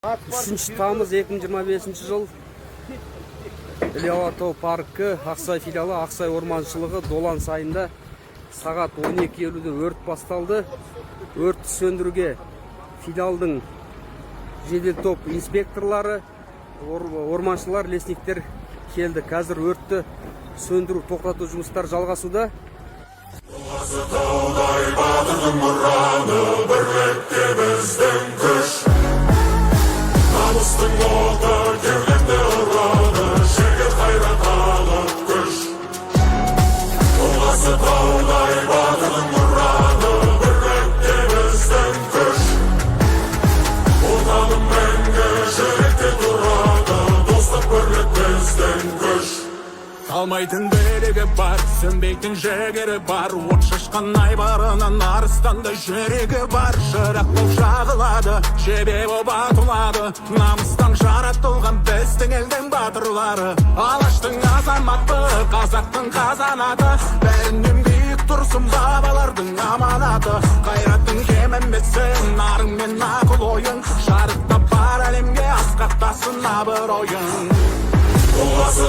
3 тамыз 2025 жыл, Іле Алатау паркі, Ақсай филиалы, Ақсай орманшылығы Долан сайында сағат 12:50-де өрт басталды. Өртті сөндіруге филиалдың жедел топ инспекторлары, орманшылар, лесниктер келді. Қазір өртті сөндіру, тоқтату жұмыстары жалғасуда. Таудай батырдың ұраны, бірлікте біздің күш. Намыстың оты кеудемде ұрады, жігер, қайрат, алып күш. Тұлғасы таудай батырдың ұраны, бірлікте біздің күш. Отаным мәңгі жүректе тұрады, достық, бірлік біздің күш. Талмайтын білегі бар, сөнбейтін жігері бар, от шашқан айбарынан арыстандай жүрегі бар. Шырақ боп жағылады, жебе боп атылады, намыстан жаратылған біздің елдің батырлары. Алаштың азаматы, қазақтың қазанаты, бәрінен биік тұрсын бабалардың аманаты. Қайратың кемімесін, нарың мен ақыл ойың, шарықтап бар әлемге асқақтасын абыройың. Тұлғасы